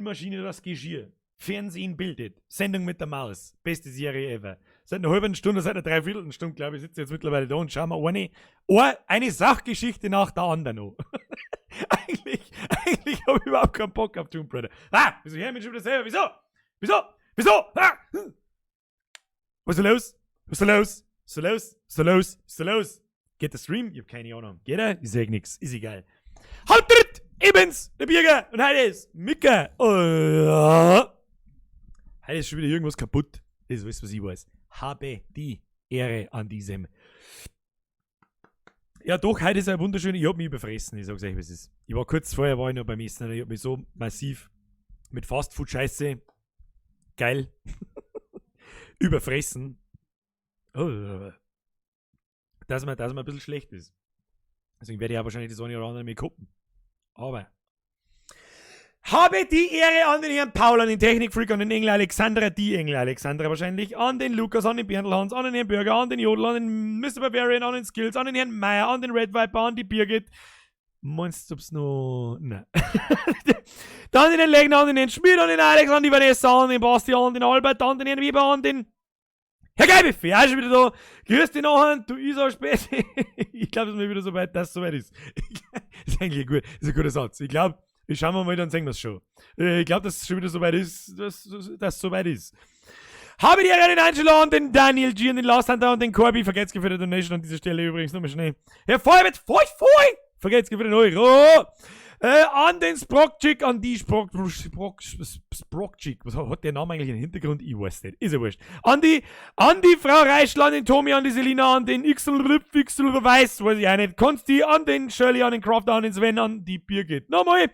Spülmaschine das Geschirr. Fernsehen bildet. Sendung mit der Maus. Beste Serie ever. Seit einer halben Stunde, seit einer Dreiviertelstunde, glaube ich, sitze ich jetzt mittlerweile da und schaue mir eine Sachgeschichte nach der anderen an. Eigentlich habe ich überhaupt keinen Bock auf Tomb Raider. Ah, wieso her mich schon wieder selber? Wieso? Wieso? Wieso? Ah! Was ist da los? Was ist da los? Was ist da los? Was ist da los? Was ist da los? Geht der Stream? Ich hab keine Ahnung. Geht er? Ich seh nix. Ist egal. Halt dritt! Ich bin's, der Birger. Und heute ist Mika. Oh. Heute ist schon wieder irgendwas kaputt. Das ist alles, was ich weiß. Habe die Ehre an diesem. Ja, doch, heute ist ein wunderschön. Ich hab mich überfressen. Ich sag's euch, wie es ist. Ich war kurz vorher, war ich noch beim Essen. Ich hab mich so massiv mit Fastfood-Scheiße. Geil. Überfressen. Oh. Dass man ein bisschen schlecht ist. Deswegen werde ich auch wahrscheinlich das eine oder andere mehr gucken. Aber habe die Ehre an den Herrn Paul, an den Technikfreak, an den Engel Alexandra, die Engel Alexandra wahrscheinlich, an den Lukas, an den Berndl Hans, an den Herrn Bürger, an den Jodl, an den Mr. Barbarian, an den Skills, an den Herrn Meier, an den Red Viper, an die Birgit. Meinst du, ob's noch. Nein. Dann den Legner, an den Herrn Schmidt, an den Alex, an die Vanessa, an den Bastian, an den Albert, an den Herrn Weber, an den Herr Geibiffi, auch schon wieder da. Grüß dich nachher, du Isa spät. Ich glaube, es ist mir wieder so weit, dass es soweit ist. Das ist eigentlich gut, das ist ein guter Satz. Ich glaube, wir schauen wir mal, dann sehen wir es schon. Ich glaube, dass es schon wieder soweit ist, dass es soweit ist. Habe die Ehre an den Angelo und den Daniel G und den Last Hunter und den Corby. Vergesst für die Donation an dieser Stelle übrigens nochmal schnell. Herr Feuer, Feu, Feu! Vergesst für den Euro. An den Sprockchick, an die Sprockchick. Was hat der Name eigentlich einen Hintergrund? Ich weiß nicht. Ist ja wurscht. An die Frau Reischl, an den Tommy, an die Selina, an den XY, weiß, weiß ich auch nicht. Konsti, an den Shirley, an den Crafter, an den Sven, an die Birgit. Nochmal.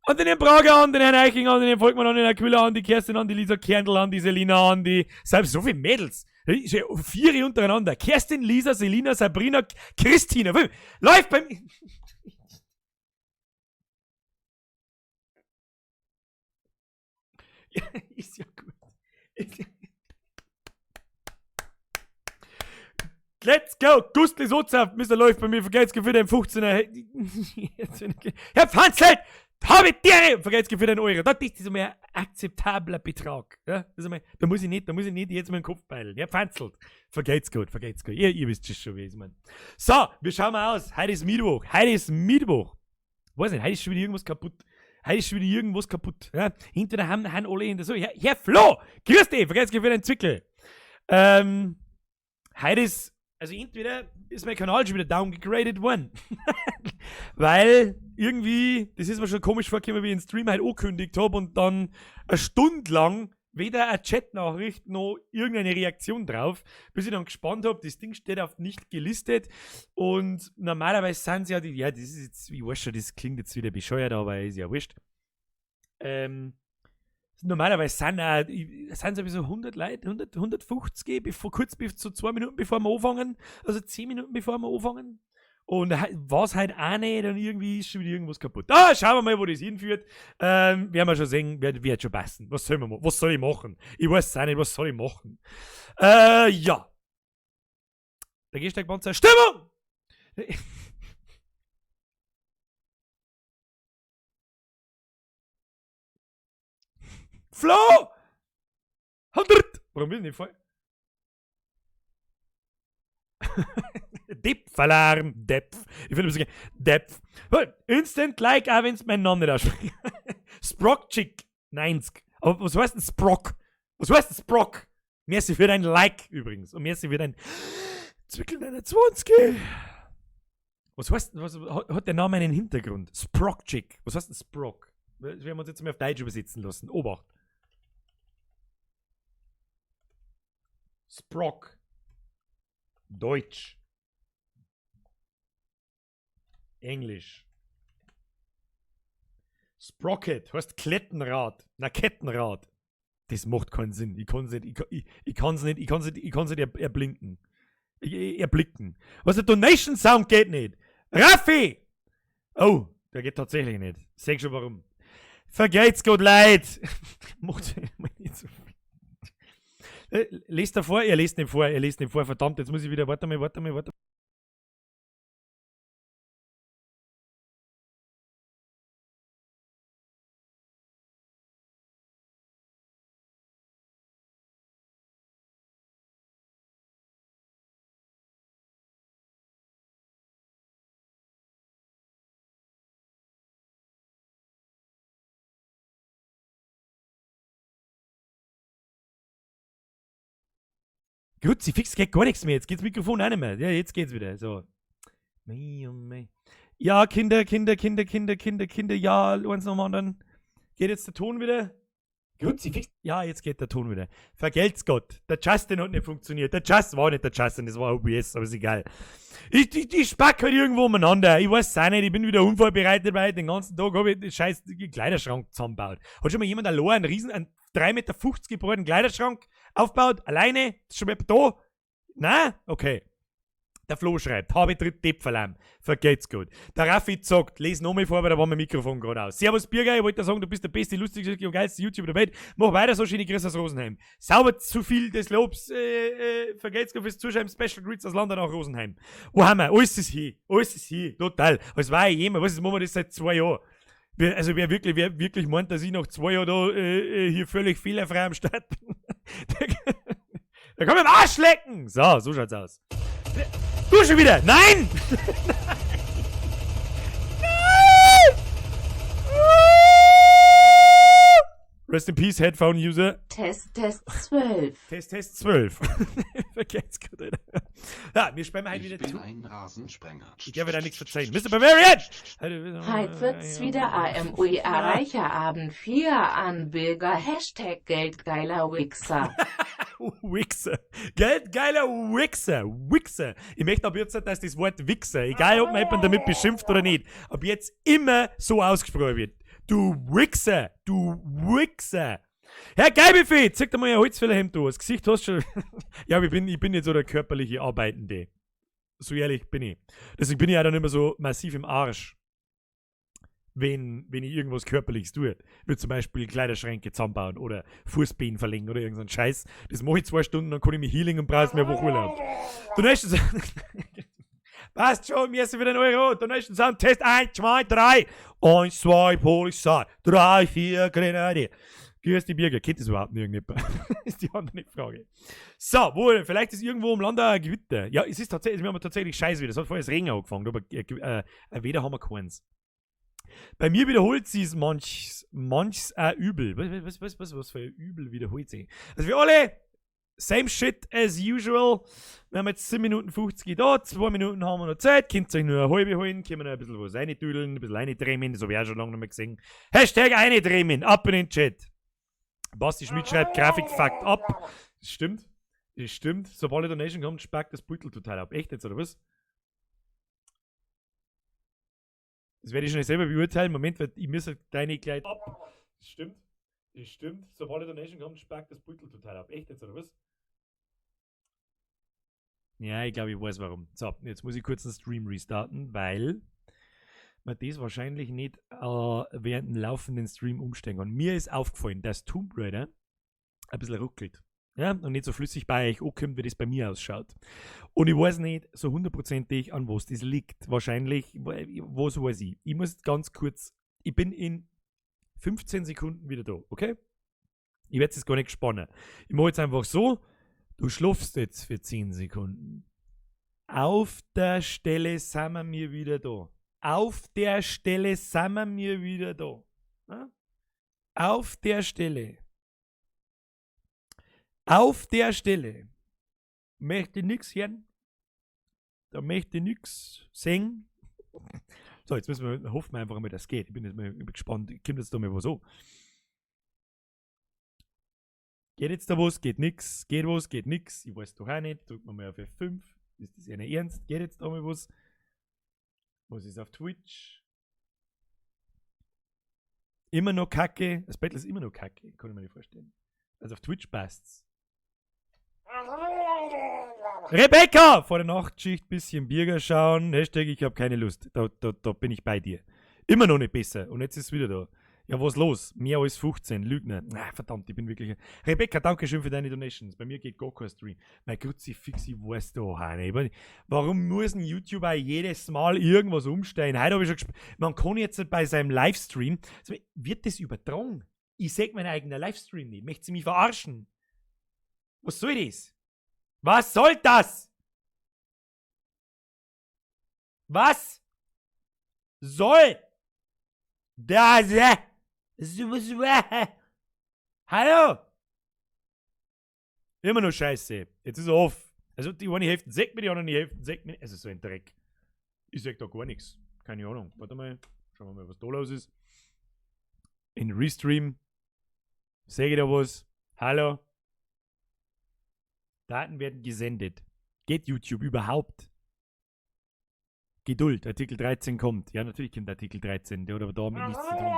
An den Herrn Prager, an den Herrn Eiching, an den Herrn Volkmann, an den Herrn Quiller, an die Kerstin, an die Lisa Kerndl, an die Selina, an die. Selbst so viele Mädels. Vier untereinander. Kerstin, Lisa, Selina, Sabrina, Christina. Läuft beim. Ja, ist ja gut. Let's go! Gustli Soza, Mr. läuft bei mir, vergeht's für den 15er. Herr Pfanzelt! Habe die Vergeht's für den Euro. Das ist einmal ein akzeptabler Betrag. Ja, das ist einmal, da muss ich nicht jetzt meinen Kopf beilen. Herr Pfanzelt. Vergeht's gut, vergeht's gut. Ihr wisst schon, wie es mein. So, wir schauen mal aus. Heute ist Mittwoch. Heute ist Mittwoch. Weiß nicht, heute ist schon wieder irgendwas kaputt. Heute ist schon wieder irgendwas kaputt. Ja? Hinter der haben alle hinter so. Herr Flo! Grüß dich! Vergeht's für den Zwickel. Heute ist, also entweder ist mein Kanal schon wieder downgegradet worden. Weil irgendwie, das ist mir schon komisch vorgekommen, wie ich den Stream halt angekündigt habe und dann eine Stunde lang weder eine Chatnachricht noch irgendeine Reaktion drauf, bis ich dann gespannt habe, das Ding steht auf nicht gelistet und normalerweise sind sie ja die, ja, das ist jetzt, ich weiß schon, das klingt jetzt wieder bescheuert, aber ist ja wurscht. Normalerweise sind auch, sind sowieso 100 Leute, 100, 150, bevor, kurz so 2 Minuten bevor wir anfangen, also 10 Minuten bevor wir anfangen. Und war es halt auch nicht und irgendwie ist schon wieder irgendwas kaputt. Ah, schauen wir mal, wo das hinführt. Werden wir schon sehen, wird schon passen. Was soll, man, was soll ich machen? Ich weiß es auch nicht, was soll ich machen? Ja. Der Gehsteigpanzer. Stimmung! Flo! 100! Warum will ich nicht voll? Depf-Alarm, Depf. Ich finde das so geil. Depf. Instant Like, auch wenn es meinen Namen nicht ausspricht. Sprockchick 90. Aber was heißt denn Sprock? Was heißt denn Sprock? Merci für dein Like übrigens. Und merci für dein Zwickel 29. Was heißt was hat der Name einen Hintergrund? Sprockchick. Was heißt denn Sprock? Das werden wir uns jetzt mal auf Deutsch übersetzen lassen. Obacht. Sprock. Deutsch. Englisch. Sprocket heißt Klettenrad. Na, Kettenrad. Das macht keinen Sinn. Ich kann es nicht, ich kann's nicht, ich kann's nicht, ich kann's nicht erblinken. Erblicken. Was, der Donation Sound geht nicht. Raffi! Oh, der geht tatsächlich nicht. Sag schon warum. Vergeht's gut, Leid! Macht nicht so viel. Lest da vor, ihr lest nicht vor, ihr lest nicht vor, verdammt, jetzt muss ich wieder, warte mal, warte mal, warte. Kruzifix, geht gar nichts mehr. Jetzt geht's Mikrofon auch nicht mehr. Ja, jetzt geht's wieder. So. Mei, oh mei. Ja, Kinder, Kinder, Kinder, Kinder, Kinder, Kinder, ja, eins nach dem anderen. Geht jetzt der Ton wieder? Kruzifix. Ja, jetzt geht der Ton wieder. Vergelt's Gott. Der Justin hat nicht funktioniert. Der Justin war nicht der Justin, das war OBS, aber ist egal. Ich spack halt irgendwo umeinander. Ich weiß auch nicht, ich bin wieder unvorbereitet, weil den ganzen Tag habe ich den scheiß Kleiderschrank zusammengebaut. Hat schon mal jemand allein einen riesen, einen 3,50 Meter breiten Kleiderschrank aufgebaut? Alleine? Ist schon mal da? Nein? Okay. Der Flo schreibt, habe tritt Tepferlamm. Vergelt's gut. Der Raffi sagt, les nochmal vor, weil da war mein Mikrofon gerade aus. Servus Birger, ich wollte sagen, du bist der beste, lustigste und geilste YouTuber der Welt. Mach weiter so, schöne Grüße aus Rosenheim. Sauber zu viel des Lobs, vergelt's gut fürs Zuschauen. Special Greets aus London nach Rosenheim. Wo haben wir? Alles ist hier. Alles ist hier. Total. Als war ich jemand, was ist, machen wir das seit 2 Jahren? Wer, also wer wirklich meint, dass ich nach 2 Jahren da hier völlig fehlerfrei am Start bin, der kann mir am Arsch lecken! So, so schaut's aus. Du schon wieder! Nein! Nein! Rest in Peace, Headphone User. Test, Test 12. Test, Test 12. Vergesst gerade, Alter. Ja, wir spielen heute Ich wieder bin zu. ein Rasensprenger. Ich darf wieder nichts verzeihen. Mr. Bavarian! Heute wird's wieder AMUIA reicher Abend 4 an Bürger. Hashtag Geldgeiler Wichser. Wichser. Geldgeiler Wichser. Wichser. Ich möchte ab jetzt, dass das Wort Wichser, egal ob man jemanden damit beschimpft oder nicht, ab jetzt immer so ausgesprochen wird. Du Wichser. Du Wichser. Herr Geibefee, zeig dir mal ein Holzfällerhemd an. Das Gesicht hast du schon. Ja, aber ich bin nicht so der körperliche Arbeitende. So ehrlich bin ich. Deswegen bin ich auch dann immer so massiv im Arsch, wenn ich irgendwas Körperliches tue. Wie zum Beispiel Kleiderschränke zusammenbauen oder Fußbein verlegen oder irgend so ein Scheiß. Das mache ich 2 Stunden, dann kann ich mich healing und brauche mir eine Woche Urlaub. Donation Passt schon, mir ist wieder ein Euro. Donation Sound Test 1, 2, 3. 1, 2, Polizei. 3, 4, Grenadier. Grüß die Birger. Kennt das überhaupt nicht irgendjemand? Ist die andere Frage. So, wohl, vielleicht ist irgendwo im Land ein Gewitter. Ja, es ist tatsächlich, wir haben tatsächlich Scheiße wieder. Es hat vorher das Regen angefangen, aber weder haben wir keins. Bei mir wiederholt sie es manchs auch übel. Was für ein Übel wiederholt sie? Also wir alle, same shit as usual. Wir haben jetzt 7 Minuten 50 da, 2 Minuten haben wir noch Zeit. Könnt ihr euch nur eine halbe holen, können wir noch ein bisschen was reintüdeln, ein bisschen reindrehmen, das hab ich auch schon lange nicht mehr gesehen. Hashtag eindrehmen, ab in den Chat. Basti Schmidt schreibt, Grafik fuckt ab. Das stimmt. Das stimmt. Sobald eine Donation kommt, spackt das Beutel total ab. Echt jetzt, oder was? Das werde ich schon selber beurteilen. Moment, weil ich muss halt deine gleich ab. Das stimmt. Das stimmt. Sobald eine Donation kommt, spackt das Beutel total ab. Echt jetzt, oder was? Ja, ich glaube, ich weiß warum. So, jetzt muss ich kurz den Stream restarten, weil man das wahrscheinlich nicht während dem laufenden Stream umstellen kann. Mir ist aufgefallen, dass Tomb Raider ein bisschen ruckelt. Ja, und nicht so flüssig bei euch ankommt, wie das bei mir ausschaut. Und ich weiß nicht so hundertprozentig, an was das liegt. Wahrscheinlich, was weiß ich. Ich muss ganz kurz, ich bin in 15 Sekunden wieder da, okay? Ich werde es jetzt gar nicht spannen. Ich mache jetzt einfach so, du schlafst jetzt für 10 Sekunden. Auf der Stelle sind wir mir wieder da. Auf der Stelle sind wir mir wieder da. Ja? Auf der Stelle. Auf der Stelle möchte ich nix hören. Da möchte ich nix sehen. So, jetzt müssen wir, hoffen wir einfach mal, dass es geht. Ich bin jetzt mal gespannt. Kommt jetzt da mal was an? Geht jetzt da was? Geht nix? Geht was? Geht nix? Ich weiß doch auch nicht. Drücken wir mal auf F5. Ist das ja nicht ernst? Geht jetzt da mal was? Was ist auf Twitch? Immer noch Kacke. Das Battle ist immer noch Kacke. Kann ich mir nicht vorstellen. Also auf Twitch passt's. Rebecca! Vor der Nachtschicht bisschen Birger schauen. Hashtag, ich hab keine Lust. Da bin ich bei dir. Immer noch nicht besser. Und jetzt ist es wieder da. Ja, was los? Mehr als 15. Lügner. Na, verdammt, ich bin wirklich... Rebecca, danke schön für deine Donations. Bei mir geht gar kein Stream. Mein Kruzifix, ich weiß doch auch nicht. Warum muss ein YouTuber jedes Mal irgendwas umstellen? Heute hab ich schon man kann jetzt bei seinem Livestream... Also, wird das übertragen? Ich seh meinen eigenen Livestream nicht. Möchte sie mich verarschen? Was soll das? Was soll das? Was soll das? Hallo? Immer noch scheiße. Jetzt ist er off. Also die eine Hälfte sagt mir, die andere Hälfte sagt mir. Es ist so ein Dreck. Ich sag da gar nichts. Keine Ahnung. Warte mal. Schauen wir mal, was da los ist. In Restream. Sag ich da was? Hallo? Daten werden gesendet. Geht YouTube überhaupt? Geduld, Artikel 13 kommt. Ja, natürlich kommt Artikel 13, der hat aber damit nichts zu tun.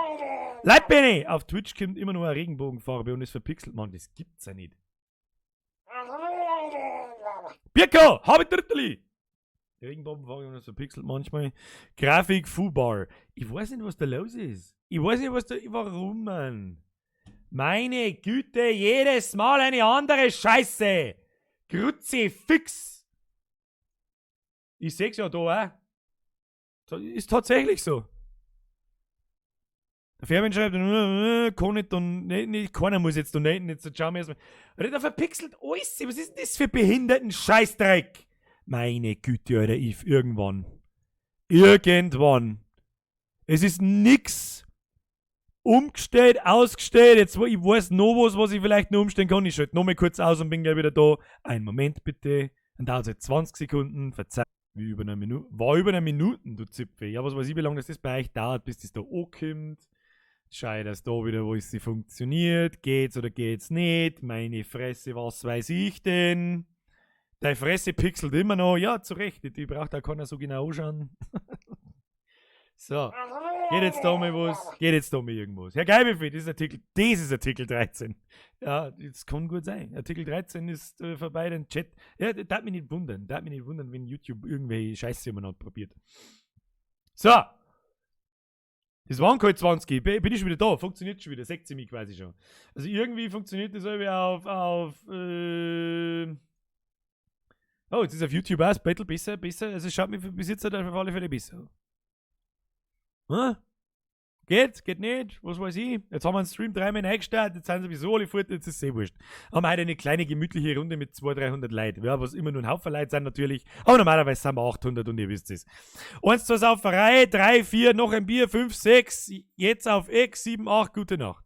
Leib Benny! Auf Twitch kommt immer nur eine Regenbogenfarbe und ist verpixelt. Mann, das gibt's ja nicht. Birko! Habe Dritteli! Regenbogenfarbe und ist verpixelt manchmal. Grafik Fubar. Ich weiß nicht, was da los ist. Ich weiß nicht, was da. Warum, Mann? Meine Güte, jedes Mal eine andere Scheiße! Kruzifix! Ich seh's ja da auch. Ist tatsächlich so. Der Fairman schreibt, kann nicht, dann, nee, nee, keiner muss jetzt donaten, jetzt schauen wir erstmal. Der verpixelt alles. Was ist denn das für behinderten Scheißdreck? Meine Güte, Alter, ich, irgendwann. Irgendwann. Es ist nix umgestellt, ausgestellt. Jetzt, ich weiß noch was, was ich vielleicht noch umstellen kann. Ich schalte noch mal kurz aus und bin gleich wieder da. Einen Moment bitte. Dann dauert es halt 20 Sekunden. Verzeih. Wie über eine Minute. War über eine Minute, du Zipfe. Ja, was weiß ich, wie lange das bei euch dauert, bis das da ankommt. Schau, dass da wieder, wo es sie funktioniert. Geht's oder geht's nicht? Meine Fresse, was weiß ich denn? Deine Fresse pixelt immer noch. Ja, zu Recht. Die braucht auch keiner so genau anschauen. So. Geht jetzt da mal was? Geht jetzt da mal irgendwas? Herr Geibelfee, das ist Artikel 13. Ja, das kann gut sein. Artikel 13 ist vorbei, den Chat. Ja, das darf mich nicht wundern. Darf mich nicht wundern, wenn YouTube irgendwelche Scheiße umeinander probiert. So. Das waren keine 20. Bin ich schon wieder da? Funktioniert schon wieder. Seht ihr mich quasi schon. Also irgendwie funktioniert das irgendwie auf. Oh, jetzt ist auf YouTube auch das Battle besser, besser. Also es schaut mir bis jetzt halt auf alle Fälle besser. Hm? Geht, geht nicht, was weiß ich. Jetzt haben wir einen Stream dreimal eingestartet, jetzt sind sowieso alle fort, jetzt ist es eh wurscht. Haben wir heute eine kleine gemütliche Runde mit 200, 300 Leuten. Ja, was immer nur ein Haufen Leute sind natürlich. Aber normalerweise sind wir 800 und ihr wisst es. 1, 2 Sauferei, 3, 4, noch ein Bier, 5, 6, jetzt auf X, 7, 8, gute Nacht.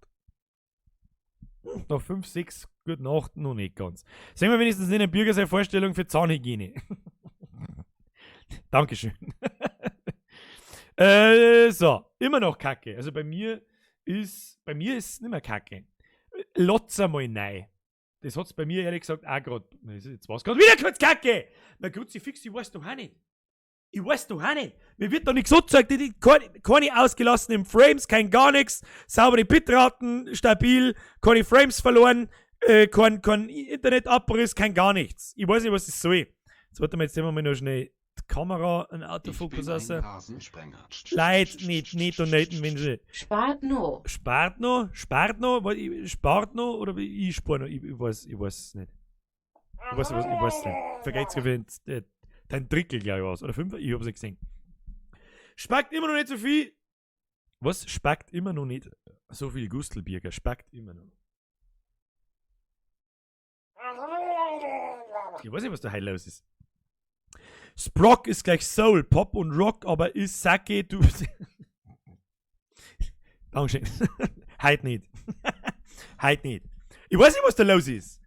Noch 5, 6, gute Nacht, noch nicht ganz. Sehen wir wenigstens nicht ein Bürger seine Vorstellung für Zahnhygiene. Dankeschön. So, immer noch Kacke. Also bei mir ist nicht mehr Kacke. Lotz einmal nein. Das hat's bei mir ehrlich gesagt auch grad. Jetzt war's grad wieder kurz Kacke! Na Kruzifix, ich weiß doch auch nicht. Ich weiß doch auch nicht. Mir wird doch nichts angezeigt. Keine ausgelassenen Frames, kein gar nichts. Saubere Bitraten, stabil, keine Frames verloren, kein Internetabriss, kein gar nichts. Ich weiß nicht, was das soll. Jetzt warte mal, jetzt nehmen wir mal noch schnell die Kamera, ein Autofokus raus. Leid nicht donaten, wenn sie. Spart no. Spart noch? Spart noch? Spart noch? Oder ich spare noch? Ich weiß es nicht. Ich weiß es nicht. Vergeht's für dein Drittel, glaube ich, was. Oder fünf? Ich hab's nicht gesehen. Spackt immer noch nicht so viel. Was? Spackt immer noch nicht so viel Gustelbierger. Spackt immer noch. Ich weiß nicht, was da heute los ist. Sprock ist gleich Soul, Pop und Rock, aber ist Sake, du. Dankeschön. Heute nicht. Heute nicht. Ich weiß nicht, was da los ist.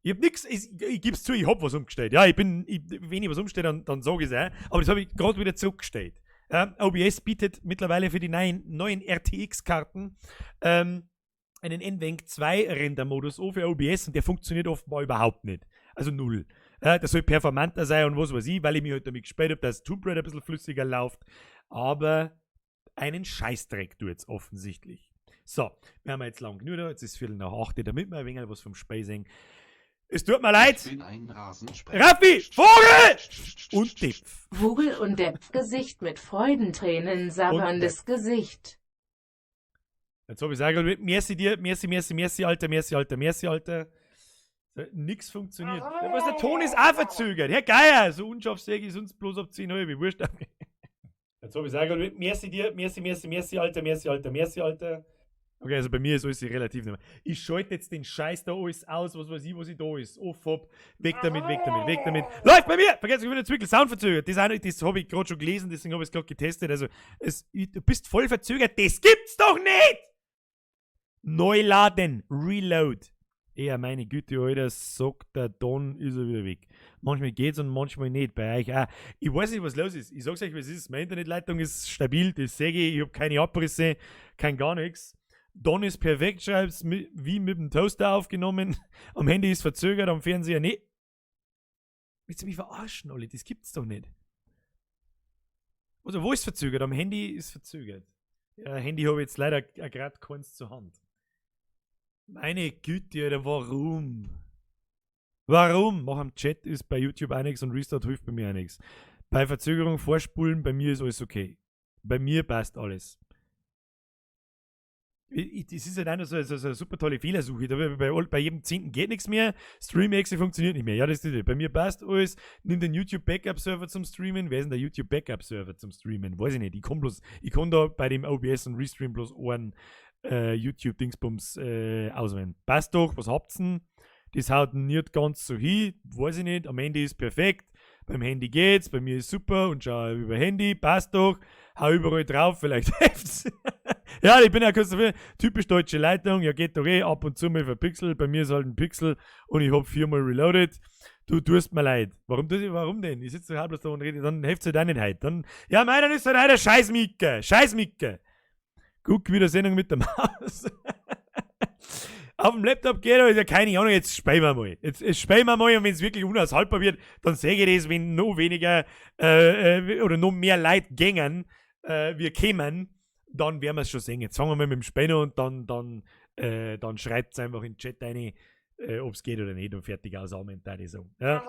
Ich hab nix, ich geb's zu, ich hab was umgestellt. Ja, wenn ich was umstelle, dann sag ich's auch. Aber das habe ich gerade wieder zurückgestellt. Ja, OBS bietet mittlerweile für die neuen RTX-Karten einen NVENC 2 Render-Modus an für OBS und der funktioniert offenbar überhaupt nicht. Also null. Ja, das soll performanter sein und was weiß ich, weil ich mich halt damit gespielt habe, dass Tomb Raider ein bisschen flüssiger läuft. Aber einen Scheißdreck tut's offensichtlich. So, wir haben jetzt lang genug da. Jetzt ist 8:15, damit wir ein wenig was vom Spiel sehen. Es tut mir leid. Ich bin ein Rasensprenger. Raffi, Vogel und Depf. Vogel und Depp, Gesicht mit Freudentränen, sabberndes Gesicht. Jetzt hab ich auch gerade, merci dir, merci, merci, merci, Alter, merci, Alter, merci, Alter. So, nix funktioniert. Ja, was, der Ton ist auch verzögert. Herr Geier, so unscharf sehe ich sonst bloß ab 10 Uhr, wie wurscht. Jetzt hab ich auch gerade, merci dir, merci, merci, merci, Alter, merci, Alter, merci, Alter. Okay, also bei mir ist alles relativ normal. Ich schalte jetzt den Scheiß da alles aus, was weiß ich, was ich da ist. Off, ab, weg damit, weg damit, weg damit. Läuft bei mir! Vergesst nicht, Zwickel, Sound verzögert. Das, auch nicht, das habe ich gerade schon gelesen, deswegen habe ich es gerade getestet. Also, du bist voll verzögert. Das gibt's doch nicht! Neu laden, Reload. Eher meine Güte, Alter, sagt der Don, ist er wieder weg. Manchmal geht's und manchmal nicht. Bei euch auch. Ich weiß nicht, was los ist. Ich sag's euch, was ist. Meine Internetleitung ist stabil, das sehe ich. Ich hab keine Abrisse, kein gar nichts. Don ist perfekt, schreibt's, wie mit dem Toaster aufgenommen. Am Handy ist verzögert, am Fernseher nicht. Willst du mich verarschen, Olli? Das gibt's doch nicht. Also, wo ist verzögert? Am Handy ist verzögert. Ja, Handy habe ich jetzt leider gerade keins zur Hand. Meine Güte, Alter, warum? Warum? Mach am Chat ist bei YouTube auch nichts und Restart hilft bei mir auch nichts. Bei Verzögerung vorspulen, bei mir ist alles okay. Bei mir passt alles. Das ist halt auch noch so eine super tolle Fehlersuche. Da bei jedem 10. geht nichts mehr. Stream-Exe funktioniert nicht mehr. Ja, das ist das. Bei mir passt alles. Nimm den YouTube Backup Server zum Streamen. Wer ist denn der YouTube Backup Server zum Streamen? Weiß ich nicht. Ich kann da bei dem OBS und Restream bloß einen YouTube-Dingsbums auswählen. Passt doch, was habt's denn? Das haut nicht ganz so hin, weiß ich nicht. Am Handy ist perfekt. Beim Handy geht's, bei mir ist super und schau über Handy, passt doch. Hau überall drauf, vielleicht hilft's. Ja, ich bin ja kurz dafür. Typisch deutsche Leitung, ja geht doch eh, ab und zu mal verpixelt. Bei mir ist halt ein Pixel und ich hab 4-mal reloaded. Du tust mir leid. Warum, warum denn? Ich sitze doch halb da und rede, dann hilft's halt auch nicht heute. Dann, ja, mei, dann ist halt heute Scheiß Micke. Scheiß Micke. Guck wieder Sendung mit der Maus. Auf dem Laptop geht, aber ist ja keine Ahnung, jetzt spielen wir mal. Jetzt spielen wir mal und wenn es wirklich unaushaltbar wird, dann sehe ich das, wenn noch weniger oder noch mehr Leute gängen, wir kämen, dann werden wir es schon sehen. Jetzt fangen wir mal mit dem Spielen und dann schreibt es einfach in den Chat rein, ob es geht oder nicht und fertig aus, Amen, da ich sagen. Ja?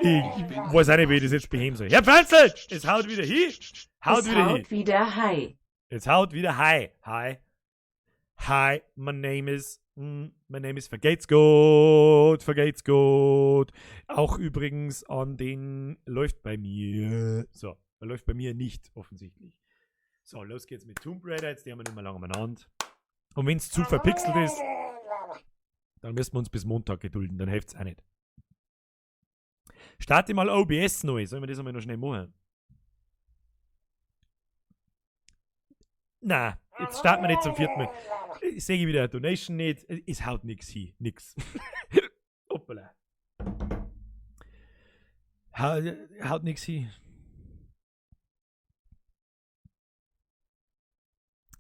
Ich weiß auch nicht, wie ich das jetzt beheben soll. Herr Pflanzl, es haut wieder hin. Haut Es wieder haut hin. wieder hi. Es haut wieder hi. Hi. Hi, my name is Vergeht's gut, vergeht's gut. Auch übrigens an den läuft bei mir. So, läuft bei mir nicht, offensichtlich. So, los geht's mit Tomb Raider. Jetzt haben wir nicht mehr lange umeinander. Und wenn's zu verpixelt ist, dann müssen wir uns bis Montag gedulden, dann hilft's auch nicht. Starte mal OBS neu. Sollen wir das einmal noch schnell machen? Na, jetzt starten wir nicht zum 4. Mal. Ich sehe wieder eine Donation nicht. Es haut nix hin. Nix. Hoppala. Haut nix hin.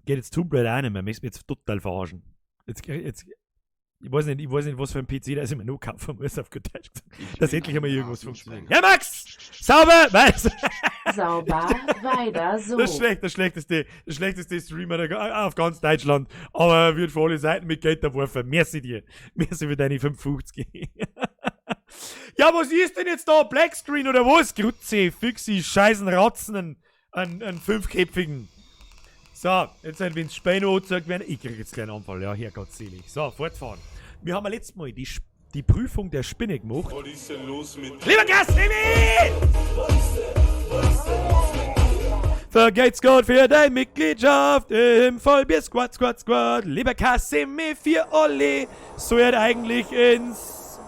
Geht jetzt Tomb Raider auch nicht mehr. Möchte mich jetzt total verarschen. Ich weiß nicht, was für ein PC da ich mir noch kaufen muss, auf gut Deutsch gesagt. Ich Dass bin endlich einmal ein irgendwas funktioniert. Rasensprenger. Ja, Max! Sauber! Weiß! Sauber, weiter so. Das schlechteste Streamer auf ganz Deutschland. Aber wird für alle Seiten mit Geld erworfen. Merci dir. Merci für deine 5,50. Ja, was ist denn jetzt da? Black Screen oder was? Grütze, Füchsi, Scheißen, Ratzen, einen fünfköpfigen. So, jetzt halt, wenn's Späno angezeigt werden. Ich krieg jetzt gleich einen Anfall. Ja, herrgottselig. So, fortfahren. Wir haben ja letztes Mal die Prüfung der Spinne gemacht. Was ist denn los mit Lieber Gast, Nimi! Vergelt's Gott für deine Mitgliedschaft im Vollbier Squad, Squad, Squad. Lieber Kassimi für Olli, so er eigentlich ins,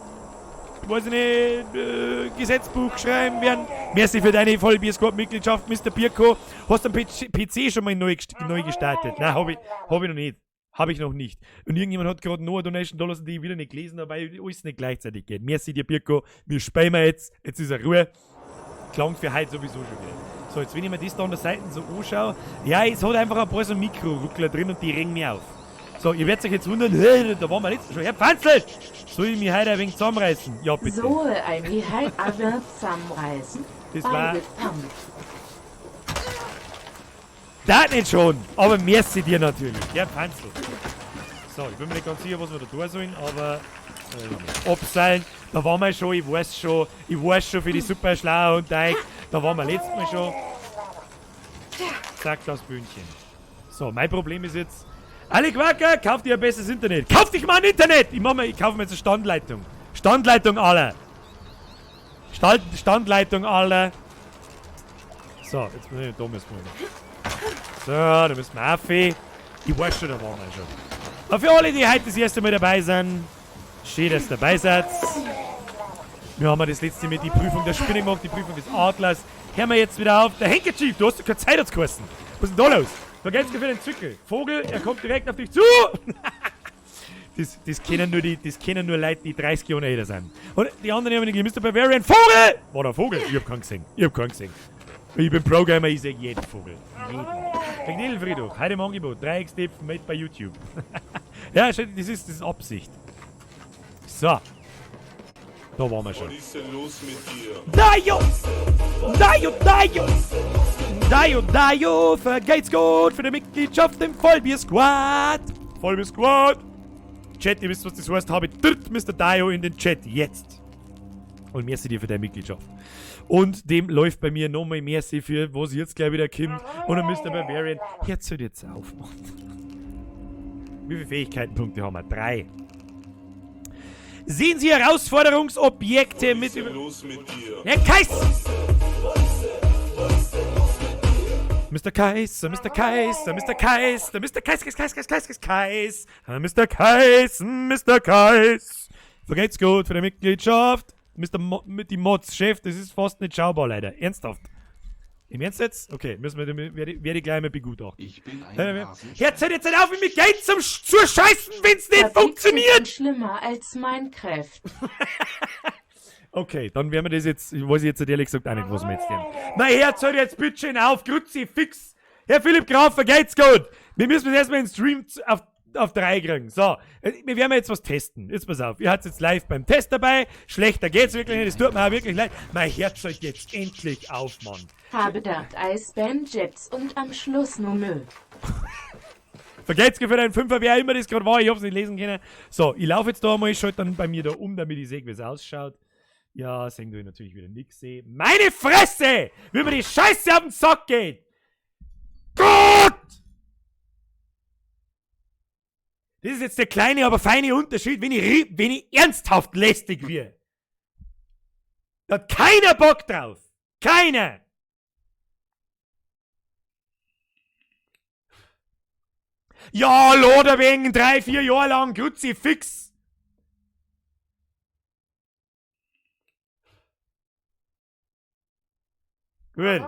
weiß ich nicht, Gesetzbuch schreiben werden. Merci für deine Vollbier Squad Mitgliedschaft, Mister Birko. Hast du den PC schon mal neu gestartet? Nein, hab ich noch nicht. Hab ich noch nicht. Und irgendjemand hat gerade noch eine Donation da lassen, die ich wieder nicht gelesen habe, weil alles nicht gleichzeitig geht. Merci dir, Birko. Wir spielen jetzt. Jetzt ist er Ruhe. Klang für heute sowieso schon wieder. So, jetzt wenn ich mir das da an der Seite so anschaue, ja, es hat einfach ein paar so Mikro-Ruckler drin und die regen mich auf. So, ihr werdet euch jetzt wundern, hey, da waren wir letztes schon. Herr Pfanzl! Soll ich mich heute ein wenig zusammenreißen? Ja, bitte. Soll ich mich heute ein wenig zusammenreißen? Das war Beide Pump. Das nicht schon, aber merci dir natürlich. Herr Pfanzl. So, ich bin mir nicht ganz sicher, was wir da tun sollen, aber abseilen, da waren wir schon, ich weiß schon für die super schlau und Teig, da waren wir letztes Mal schon. Zack, das Bühnchen. So, mein Problem ist jetzt, Ali Quacker, kauf dir ein besseres Internet. Kauf dich mal ein Internet! Ich kaufe mir jetzt eine Standleitung. Standleitung alle. Standleitung alle. So, jetzt muss ich da müssen wir noch. So, da müssen wir auf. Ich weiß schon, da waren wir schon. Aber für alle, die heute das erste Mal dabei sind, schön, dass ihr dabei seid. Wir haben ja das letzte Mal die Prüfung der Spinne gemacht, die Prüfung des Adlers. Hören wir jetzt wieder auf. Der Handkerchief, du hast doch keine Zeit, hat's geheißen. Was ist denn da los? Vergelt's für den Zwickel. Vogel, er kommt direkt auf dich zu. Das kennen nur Leute, die 30 Jahre älter sind. Und die anderen haben nicht, Mr. Bavarian, Vogel! War der Vogel? Ich hab keinen gesehen. Ich hab keinen gesehen. Ich bin Programmer, ich seh jeden Vogel. Jeden. Der Friedhof, heute im Angebot, 3 X-Tape made bei YouTube. Ja, das ist Absicht. So. Da waren wir schon. Was ist denn los mit dir? Dajo! Dajo, Dajo! Dajo, Dajo, vergeht's gut für die Mitgliedschaft im Vollbier-Squad! Vollbier-Squad! Chat, ihr wisst, was das heißt, habe ich dritt Mr. Dajo in den Chat, jetzt! Und merci dir für deine Mitgliedschaft. Und dem läuft bei mir nochmal merci für, was jetzt gleich wieder kommt. Und dann Mr. Bavarian, hört jetzt auf, Mann. Wie viele Fähigkeitenpunkte haben wir? 3. Sehen Sie Herausforderungsobjekte Was mit ist denn los mit dir? Herr Kais! Mr. Kaiser, Mr. Kaiser, Mr. Kaiser, Mr. Kais, Kais, Kais, Kais, Kais, Kais, Kais, Mr. Kais, Mr. Kais. Vergeht's gut für die Mitgliedschaft. Mr. Mo mit die Mods, Chef, das ist fast nicht schaubar, leider. Ernsthaft. Im Ernst jetzt? Okay, müssen wir, werde ich gleich mal begutachten. Ich bin ein Hasenschwein. Hört jetzt nicht auf, mit Geld zu scheißen, wenn's nicht Verpixelt funktioniert! und schlimmer als Minecraft. Okay, dann werden wir das jetzt, ich weiß jetzt ehrlich gesagt auch nicht, was wir jetzt tun. Na, hört halt jetzt bitte schön auf, Kruzifix! Herr Philipp Graf, vergeht's gut! Wir müssen jetzt erstmal den Stream auf 3 kriegen. So, wir werden jetzt was testen. Jetzt pass auf, ihr habt jetzt live beim Test dabei. Schlechter geht's wirklich nicht, es tut mir auch wirklich leid. Mein Herz halt jetzt endlich auf, Mann. Habe gedacht Eisbären Jets und am Schluss nur Müll. Vergeht's mir für deinen Fünfer, wer immer das gerade war, ich hab's nicht lesen können. So, ich laufe jetzt da einmal, ich schalte dann bei mir da um, damit ich sehe, wie es ausschaut. Ja, sehen du natürlich wieder nix sehen. Meine Fresse! Wie mir die Scheiße auf den Sack geht! Gott! Das ist jetzt der kleine, aber feine Unterschied, wenn ich ernsthaft lästig wird. Da hat keiner Bock drauf. Keiner! Ja, Loderwegen, 3, 4 Jahre lang, Kruzifix. Gut.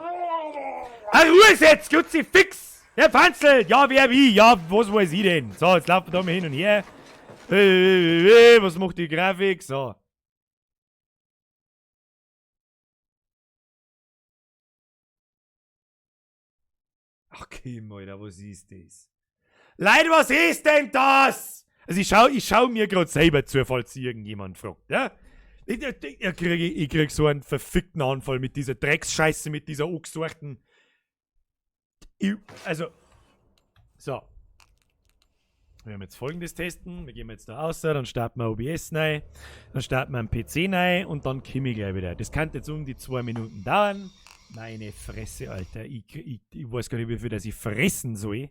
Ah, Ruhe jetzt, Kruzifix! Herr Fanzel, ja, wer wie? Ja, was weiß ich denn? So, jetzt laufen wir da mal hin und her. Was macht die Grafik? So. Ach, Kim, Alter, was ist das? Leute, was ist denn das? Also ich schau mir grad selber zu, falls irgendjemand fragt, ja? Ich krieg so einen verfickten Anfall mit dieser Drecksscheiße, mit dieser angesorgten... Also... So. Wir werden jetzt Folgendes testen. Wir gehen jetzt da raus, dann starten wir OBS rein, dann starten wir einen PC rein und dann komme ich gleich wieder. Das kann jetzt um die 2 Minuten dauern. Meine Fresse, Alter. Ich weiß gar nicht, wie viel das ich fressen soll.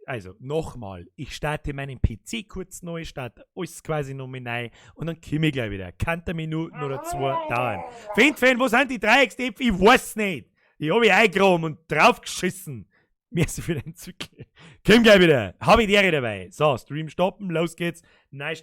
Also, nochmal. Ich starte meinen PC kurz neu, starte alles quasi nochmal neu und dann komme ich gleich wieder. Kann eine Minuten oder 2 dauern. Fan, wo sind die Dreieckstäpfe? Ich weiß nicht. Ich hab mich eingegraben und draufgeschissen. Merci für den Zykel. Komm gleich wieder. Hab ich die Ehre dabei. So, Stream stoppen, los geht's. Nein.